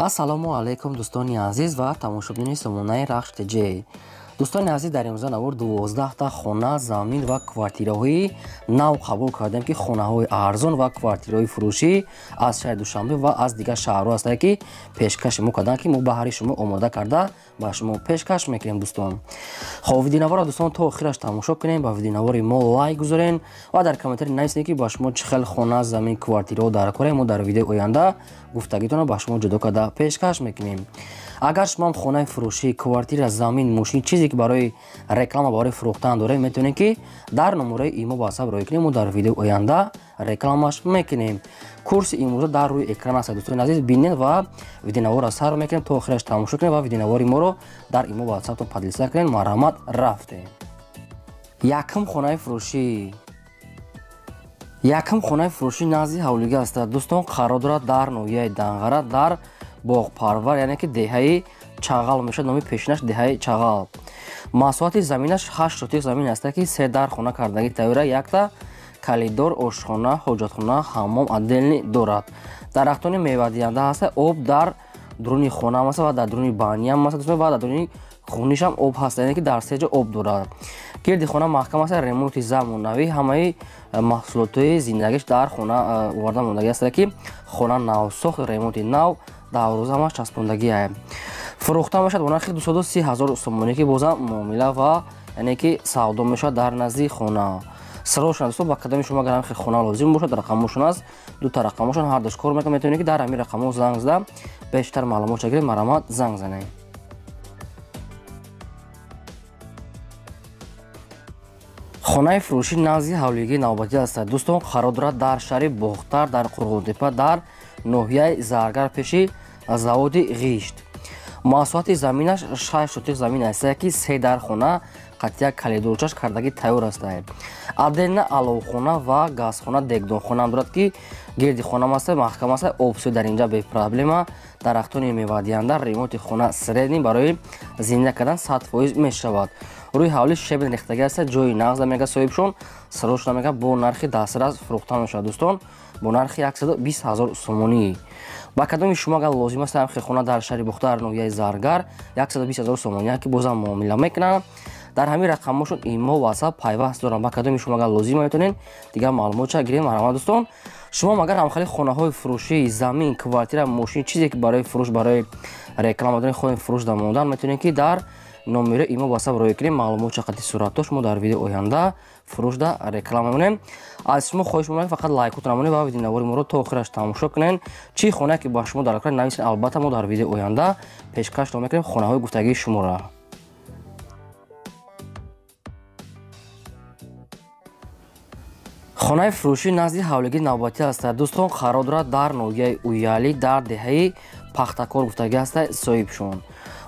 Ассалому алайкум дӯстони азиз ва тамошобинони сомонаи Рахш ТЖ. Дӯстони азиз, дар имрӯза навор 12та хона, замин ва квартираҳои нав қабул кардем, ки хонаҳои арзон ва квартираҳои фурӯшӣ аз шаҳри Душанбе ва аз дигар шаҳрҳо ҳастанд, ки пешкаши мо карданд, ки мо баҳри шумо омода карда ба шумо пешкаш мекунем. Дӯстон, хоб, видеонаворро дӯстон то охираш тамошо кунем, ба видеонавори мо лайк гузорен ва дар комментари нависед, ки ба шумо чӣ хел хона, замин, квартираҳо дар кора. Мо дар видеои оянда гуфтагитонро ба шумо ҷудо карда пешкаш мекунем. Агар шумо ҳам хонаи фурӯшӣ, квартира, замин, мошин, чизе ки барои реклама, барои фурӯхтан доред, метавонед, ки дар номераи имо WhatsApp рой кунем, мо дар видеои оянда рекламаш мекунем. Курси имрӯза дар рӯи экран аст, дӯстони азиз, бинед ва видеонаворро сар мекунем, то охираш тамошо кунед ва видеонавори моро дар имо WhatsApp-тон поделиться кунед. Марҳамат, рафтем. Якум хонаи фурӯшӣ. Якум хонаи фурӯшӣ назди ҳавлига аст, дӯстон, қарор дорад дар ноҳияи Данғара, дар Боғпарвар, яъне ки деҳаи Чағал мешавад, номи пешинаш деҳаи Чағал. Масоҳати заминаш 8 сотих замин аст, ки се дар хона кардагӣ тайёра, якта калидор, ошхона, ҳоҷатхона, ҳаммом отдельный дорад. Дарахтони мевадиҳанда ҳаст, об дар дуруни хона ҳам аст ва дар дуруни баниам аст ва дар дуруни хунишам об ҳаст, яъне ки дар се ҷо об дорад. Гирди хона маҳкам аст, ремонти замонавӣ, ҳамаи маҳсулотҳои зиндагиш дар хона оварда мондагӣ аст, ки хона навсохт, ремонти нав, даврӯза ҳамаш часпондагие. Фурӯхта мешавад бо нархи 230 ҳазор сомонӣ, ки бозам муомила ва яъне ки савдо мешавад дар назди хона. Сирошон дӯстон, ба кадоми шумо агар ҳамхел хона лозим бошад, рақамошон аст, дута рақамошон, ҳардуш кор мекунад, метавонед, ки дар ҳамин рақамҳо занг зада бештар маълумот гиред. Марҳамат, занг занед. Хонаи фурӯшӣ назди ҳавлигии навбатӣ аст, дӯстон, қарор дорад дар шаҳри Бохтар, дар Қурғонтепа, дар ноҳияи Заргар, пеши заводи ғишт. Масоҳати заминаш 6 сотих замин аст, ки се дар хона қатъия калидорчаш кардагӣ тайёр аст. Отдельно аловхона ва газхона, дегдонхона дорад, ки гирди хона аст, маҳкам аст, обсӯ дар инҷа бепроблема, дарахтони мевадиҳанда, ремонти хона средний, барои зинда кардан 100% мешавад. Рӯи ҳавли щебен рехтагӣ аст, ҷои нағз мега соҳибшон, сирошона мега, бо нархи дастрас фурӯхта мешавад, дӯстон, бо нархи 120 ҳазор сомонӣ. Ба кадоми шумо агар лозим аст ҳамхел хона дар шаҳри Бохтар, ноҳияи Заргар, 120 ҳазор сомонӣ, ки бозам муомила мекунанд. Дар ҳамин рақамҳошон имо WhatsApp пайваст доранд. Ба кадоми шумо агар лозим, метавонед дигар маълумотша гирем. Марҳамат, дӯстон, шумо агар ҳамхели хонаҳои фурӯшӣ, замин, квартира, мошин, чизе ки барои фурӯш, барои реклама доред, хоҳем фурӯш да мондан, метавонед, ки дар номери имо WhatsApp рой кунем, маълумотша қати суратош мо дар видеои оянда фурӯшда реклама монем. Аз шумо хоҳиш мекунем, фақат лайкотон монед ва видеонавори моро то охираш тамошо кунед. Чӣ хонае ки ба шумо дар кор, нависед, албатта мо дар видеои оянда пешкаш мекунем хонаҳои гуфтагии шуморо. Хонаи фурӯшӣ назди ҳавлигии навбатӣ аст, дӯстон, қарор дорад дар ноҳияи Уялӣ, дар деҳаи Пахтакор гуфтагӣ аст соҳибшон.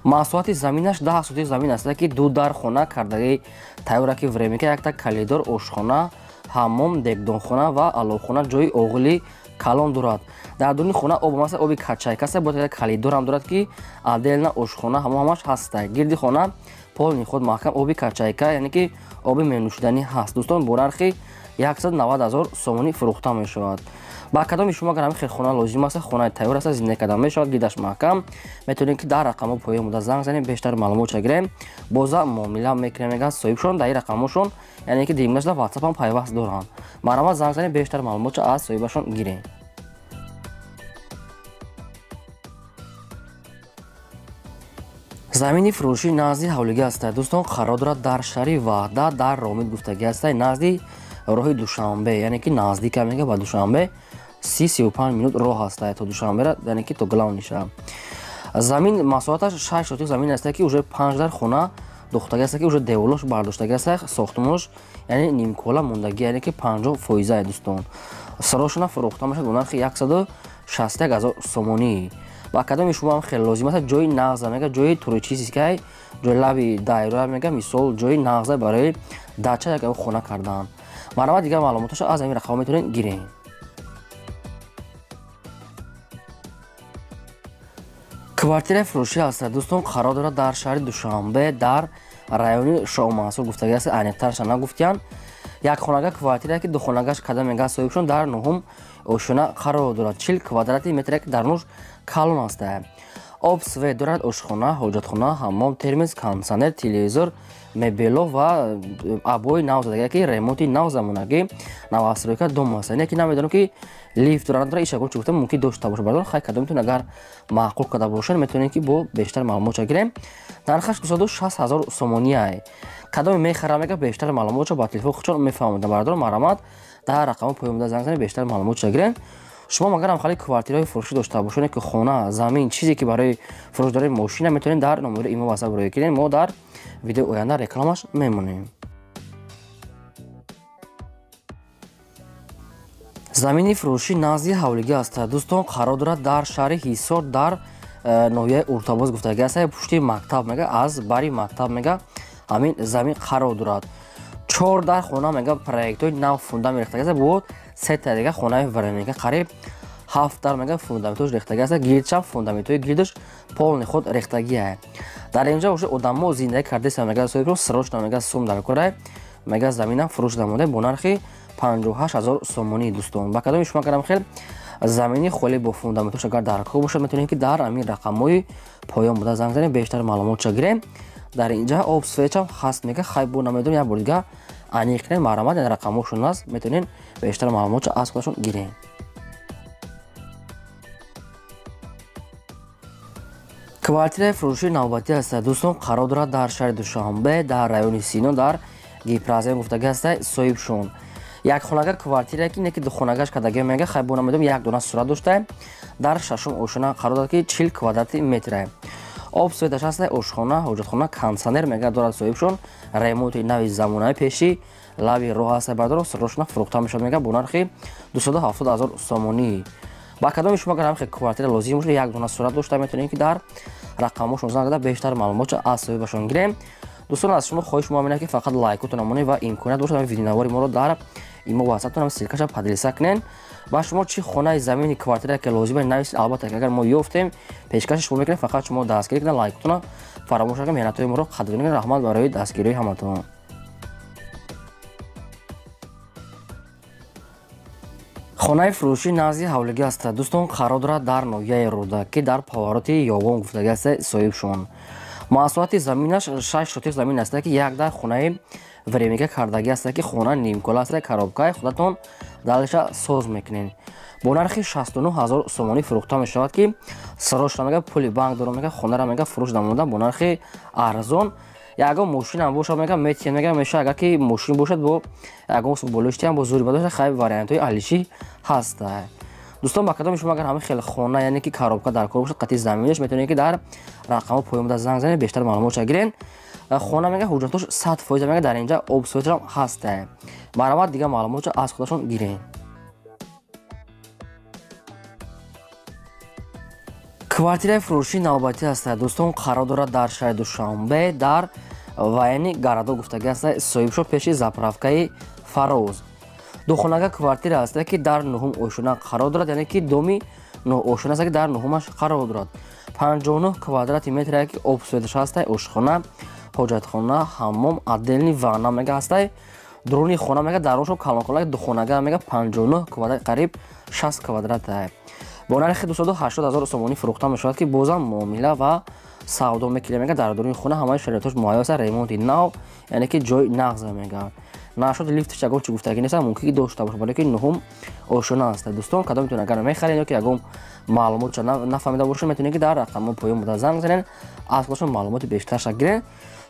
Масоҳати заминаш 10 сотих замин аст, ки ду дар хона кардагӣ тайёра, ки временка, якта калидор, ошхона, ҳаммом, дегдонхона ва аловхона, ҷои оғили калон дорад. Дар дуруни хона об аст, оби качайка аст, бояд калидорам дорад, ки отдельно ошхона, ҳамон ҳамаш ҳаст. Гирди хона полный худ маҳкам, оби качайка, яъне ки оби менӯшиданӣ ҳаст. Дӯстон, бо нархи 190 ҳазор сомонӣ фурӯхта мешавад. Ба кадоми шумо агар ҳамин хел хона лозим аст, хонаи тайёр аст, зинда карда мешавад, гирдаш маҳкам, метавонед, ки дар рақамҳо поён буда занг занем, бештар маълумотша гирем, боза муомила мекунем, мегӯяд соҳибшон. Дар ин рақамҳошон, яъне ки димнашда WhatsApp ҳам пайваст доранд. Марҳамат, занг занем, бештар маълумотша аз соҳибашон гирем. Замини фурӯшӣ назди ҳавлигӣ аст, дӯстон, қарор дорад дар шаҳри Ваҳдат, дар Ромид гуфтагӣ аст, назди роҳи Душанбе, яъне ки наздика мега ба Душанбе, 30-35 минут роҳ аст то Душанбера, яъне ки то главный шаҳр. Замин масоҳаташ 6 сотих замин аст, ки уже 5 дар хона духтагӣ аст, ки уже деволош бардоштагӣ аст, сохтмонаш яъне нимкола мондагӣ, яъне ки 50 фоиза. Дӯстон, сирошона фурӯхта мешавад бо нархи 161 ҳазор сомонӣ. Ба кадоми шумо ҳам хеле лозим аст, ҷои нағза мега, ҷои туристический, ҷои лаби дайра мега, мисол ҷои нағза барои дача як хона кардан. Марҳамат, дигар маълумоташо аз ҳамин рақамҳо метавонед гирем. Квартираи фурӯшӣ аст, дӯстон, қарор дорад дар шаҳри Душанбе, дар райони Шоҳмансур гуфтагӣ аст, аниқтарша нагуфтиянд. Як хонага квартира ки ду хонагаш када мега соҳибшон дар нуҳум ошёна қарор дорад. 40 квадрати метр ки дар нуш калон аст. Об свет дорад, ошхона, ҳоҷатхона, ҳаммом, термос, кондитсионер, телевизор, мебело ва обои нав задага ки ремонти нав замонагӣ новостройка дом аст. Яъне ки намедонам ки лифт дорад надорад, иш ягон чӣ гуфтам мумкин дошта бошад. Бародар, хай кадомтон агар маъқул карда бошад, метавонед ки бо бештар маълумотша гирем. Нархаш 260 ҳазор сомонӣ. Кадоме мехарам мега бештар маълумотша ба телефон худшон мефаҳмонда. Бародар, марҳамат дар рақами поёнда занг занед, бештар маълумотша гирем. Шумо агарам хали квартираҳои фурӯшӣ дошта бошед, ки хона, замин, чизе ки барои фурӯш доред, мошина, метавонед дар номери имо WhatsApp рӯй кунед. Мо дар видеои оянда рекламаш мемонем. Замини фурӯшӣ назди ҳавлигӣ аст. Дӯстон, қарор дорад дар шаҳри Ҳисор, дар ноҳияи Уртабоз гуфтагӣ аст. Пушти мактаб мега, аз бари мактаб мега ҳамин замин қарор дорад. 4 дар хона мега проектҳои нав фундамент рехтагӣ аст. Бо 3 дига хонаи временка қариб 7 дар мега фундаментош рехтагӣ аст. Гирдшам фундаментҳои гирдаш полни худ рехтагӣ аст. Дар инҷа уже одамо зиндагӣ кардеса мега соҳибро срочно мега сум дар кора мега замина фурӯш намуда бо нархи 58 ҳазор сомонӣ. Дӯстон, ба кадоми шумо кардам хел замини холӣ бо фундаментош агар дар кор бошад, метавонед ки дар ҳамин рақамҳои поён буда занг занед, бештар маълумотша гирем. Дар инҷа об светчам ҳаст мега, хай бо намедонам, як бор дига аниқ кунед, марҳамат, ин рақамҳошон аст, метавонед бештар маълумотша аз худашон гирем. Квартираи фурӯшии навбатӣ аст. Дӯстон, қарор дорад дар шаҳри Душанбе, дар райони Сино, дар Гипразем гуфтагӣ аст. Соҳибшон як хонага квартира ки не ки ду хонагаш кадаги мега, хай бо намедонам, як дона сурат дошта. Дар шашум ошёна қарор дорад ки 40 квадрати метр. Об светаш аст, ошхона, ҳоҷатхона, кондитсионер мега дорад соҳибшон. Ремонти нави замонави пеши лаби роҳ аст. Бародаро, срочно фурӯхта мешавад мега бо нархи 270 ҳазор сомонӣ. Ба кадоми шумо агар ҳамин квартира лозим бошад, як дона сурат дошта, метавонед ки дар рақамҳошон занг зада бештар маълумотша аз соҳибашон гирем. Дӯстон, аз шумо хоҳиш мо ҳамин ки фақат лайкотон намонед ва имконият бошад ҳамин видеонавори моро дар имо WhatsApp-тон ссылкаша поделиться кунед. Ба шумо чӣ хонаи, замини, квартира ки лозим аст нависед, албатта агар мо ёфтем пешкаши шумо мекунем. Фақат шумо дастгирӣ кунед, лайкотонро фаромӯш накунед, меҳнатҳои моро қадрдонӣ кунед. Раҳмат барои дастгириҳои ҳаматон. Хонаи фурӯшӣ назди ҳавлигӣ аст. Дӯстон, қарор дорад дар ноҳияи Рӯдакӣ, дар повороти Ёвон гуфтагӣ аст. Соҳибшон масоҳати заминаш 6 сотих замин аст, ки як дар хонаи временка кардагӣ аст, ки хона нимкола аст, коробкаи худатон далеша соз мекунед. Бо нархи 69 ҳазор сомонӣ фурӯхта мешавад, ки срочно мега пули банк дорам мега хонаро мега фурӯш намуда бо нархи арзон. Ягон мошинам бошад мега метиҳем мега меша, агар ки мошин бошад бо ягон болоштиам бо зури бадошад, хай вариантҳои алишӣ ҳаст. Дӯстон, ба кадоми шумо агар ҳамин хел хона, яъне ки коробка дар кор бошад, қатъи заминаш, метавонед ки дар рақамҳо поён буда занг занед, бештар маълумотша гирен. Хона мега ҳуҷҷатош 100% мега, дар инҷа об светшам ҳаст. Марҳамат, дигар маълумотша аз худашон гирен. Квартираи фурӯшии навбатӣ аст. Дӯстон, қарор дорад дар шаҳри Душанбе, дар военный городок гуфтагӣ аст. Соҳибшо пеши заправкаи Фароз. Духонага квартира аст, ки дар нуҳум ошёна қарор дорад, яъне ки доми ошёна аст, ки дар нуҳумаш қарор дорад. 59 квадрати метр ки об светаш аст, ошхона, ҳоҷатхона, ҳаммом, отдельный ванна мега аст. Дуруни хона мега дароншо калонкалак духонага мега 59 квадрат, қариб 60 квадрат. Бо нархи 280 ҳазор сомонӣ фурӯхта мешавад, ки бозам муомила ва савдо мекунем мега. Дар дуруни хона ҳамаи шароитош муҳайё аст, ремонти нав, яъне ки ҷои нағз мега. Нашуд лифтш ягон чӣ гуфтагӣ нест, мумкин ки дошта бошад, бале ки нуҳум ошёна аст. Дӯстон, кадомитон агар мехаред ё ки ягон маълумотша нафаҳмида бошед, метавонед ки дар рақамҳо поён буда занг занед, аз худашон маълумоти бештарша гиред.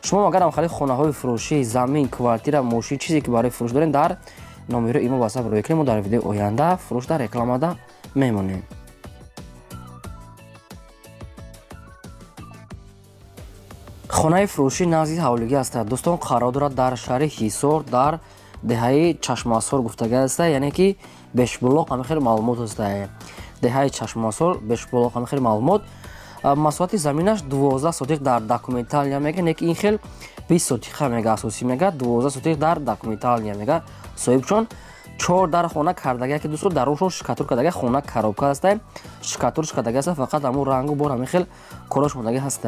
Шумо агар ҳам хали хонаҳои фурӯшӣ, замин, квартира, мошин, чизе ки барои фурӯш доред, дар номери имо WhatsApp рӯй кунед, мо дар видеои оянда фурӯш дар рекламада мемонем. Хонаи фурӯшӣ назди ҳавлигӣ аст. Дӯстон, қарор дорад дар шаҳри Ҳисор, дар деҳаи Чашмасор гуфтагӣ аст, яъне ки Бешбулоқ ҳамин хел маълумот аст. Деҳаи Чашмасор, Бешбулоқ ҳамин хел маълумот. Масоҳати заминаш 12 сотих дар документалия мега, не ки ин хел 20 сотиха мега асосӣ мега, 12 сотих дар документалия мега. Соҳибчон 4 дар хона кардагӣ, ки дӯстон даруншон шикатур кардагӣ, хона коробка аст, шикатур кардагӣ аст, фақат ҳамун рангу бор ҳамин хел корош мондагӣ ҳаст.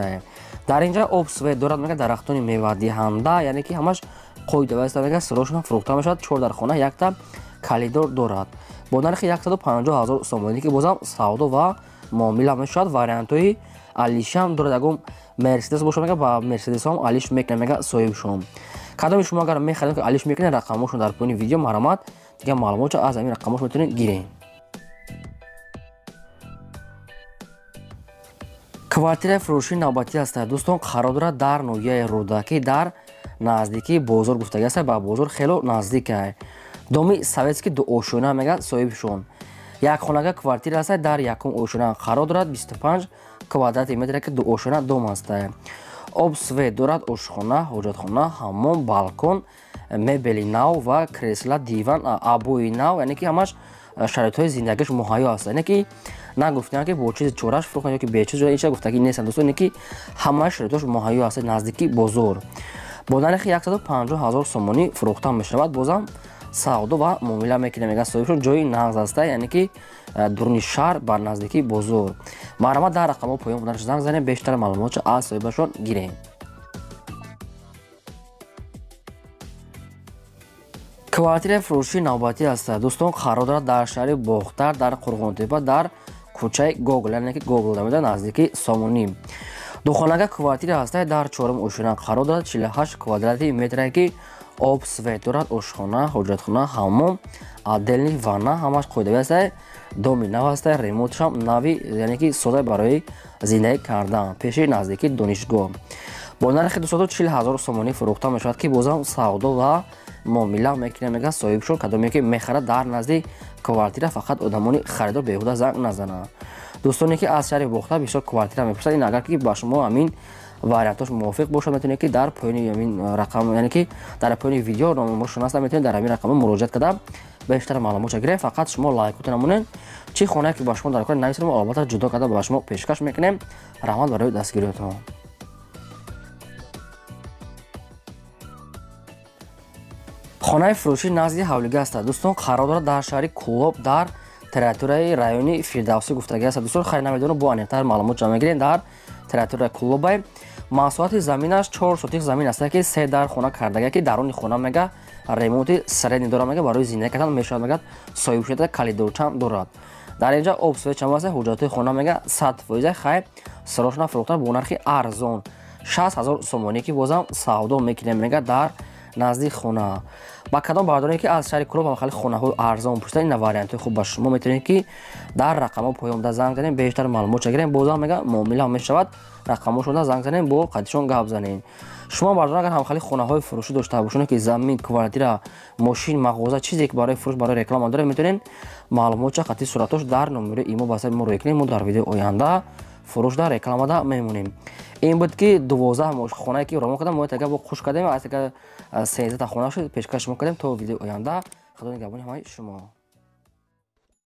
Дар инҷа об свет дорад мега, дарахтони мевадиҳанда, яъне ки ҳамаш Қоида аст мега срочно фурӯхта мешавад. 4 дар хона якта коридор дорад бо нархи 150 000 сомонӣ ки бозам савдо ва муомила мешавад. Вариантҳои алишам дорад, ягон Мерседес бошад мега ба Мерседесҳом алиш мекунад мега соҳибшон. Кадоми шумо агар мехаред ки алиш мекунед, рақамҳошон дар поёни видео марҳамат, дигар маълумотро аз ҳамин рақамҳош метавонед гиред. Квартираи фурӯшии навбатӣ аст дӯстон, қарор дорад дар ноҳияи Рӯдакӣ дар наздикии бозор гуфтагӣ аст, ба бозор хело наздик аст. Доми советский дуошёна мега соҳибшон. Як хонага квартира аст, дар якум ошёна қарор дорад, 25 квадрати метр ки дуошёна дом аст. Об свет дорад, ошхона, ҳоҷатхона, ҳаммом, балкон, мебели нав ва кресла, диван, обои нав, яъне ки ҳамаш шароитҳои зиндагиш муҳайё аст. Яъне ки нагуфтем ки бо чизи чораш фурӯхтан ё ки бечиз, инча гуфтагӣ нестанд дӯстон, яъне ки ҳамаи шароитҳош муҳайё аст. Наздики бозор бо нархи 150 000 сомонӣ фурӯхта мешавад. Бозам савдо ва муомила мекунем мега соҳибшон. Ҷои нағз аст, яъне ки дуруни шаҳр бар наздикии бозор. Марҳамат дар рақамҳо поён буданаш занг занем, бештар маълумотро аз соҳибашон гирем. Квартираи фурӯшии навбатӣ аст дӯстон, қарор дорад дар шаҳри Бохтар дар Қурғонтепа дар кӯчаи Гогол, яъне ки Гогол дамеда наздики Сомонӣ. Духонага квартира ҳаст, дар чорум ошёна қарор дорад, 48 квадрати метре ки об свет дорад, ошхона, ҳоҷатхона, ҳаммом, отдельный ванна, ҳамаш қоидавӣ аст. Доми нав аст, ремонтшам нави, яъне ки сода барои зиндагӣ кардан пеши наздики донишгоҳ. Бо нархи 240 000 сомонӣ фурӯхта мешавад ки бозам савдо ва муомила мекунад мега соҳибшон. Кадоме ки мехарад дар назди квартира фақат одамони харидор беҳуда занг назананд. Дӯстоне ки аз шаҳри Бохтар бисёр квартира мепурсанд, ин агар ки ба шумо ҳамин вариантҳош мувофиқ бошад, метавонед ки дар поёни ҳамин рақам, яъне ки дар поёни видео номашон аст, метавонед дар ҳамин рақамҳо муроҷиат карда бештар маълумотро гиред. Фақат шумо лайкотон намонед, чӣ хонае ки ба шумо дар кор нависед, мо албатта ҷудо карда ба шумо пешкаш мекунем. Раҳмат барои дастгириятон. Хонаи фурӯшӣ назди ҳавлига аст дӯстон, қарор дорад дар шаҳри Кӯлоб дар территорияи райони Фирдавсӣ гуфтагӣ аст дӯстон. Хайр намедонам, бо аниқтар маълумот ҷамъ мегирем. Дар территорияи Кӯлобай масоҳати заминаш 4 сотих замин аст ки 3 дар хона кардага ки даруни хона мега ремонти средний дорад, мега барои зиндагӣ кардан мешавад, мега соҳибшуда калидорчам дорад. Дар инҷа об свет чам аст, ҳуҷҷатҳои хона мега 100%. Хайр срочно фурӯхта бо нархи арзон 60 000 сомонӣ ки бозам савдо мекунем мега дар назди хона. Ба кадом бардоре ки аз шаҳри Кӯлоб ҳам хеле хонаҳои арзон пурсида, ин вариантҳои хуб ба шумо метавонед ки дар рақамҳо поёнда занг занем, бештар маълумот гирем. Бозам мега муомила мешавад, рақамҳошонда занг занем, бо қадишон гап занем. Шумо бардорон агар ҳам хеле хонаҳои фурӯшӣ дошта бошед ки замин, квартира, мошин, мағоза, чизе ки барои фурӯш, барои реклама доред, метавонед маълумотча қати суратош дар номери имо ба сайти мо рӯй кунед. Мо дар видеои оянда фурӯш дар рекламада мемонем. Ин буд ки 12 хонае ки ромон кардам, мо тага бо хуш кардем, аз тага 13 та хона шуд пешкаш шумо кардем. То видеои оянда Худо нигаҳбони ҳамаи шумо.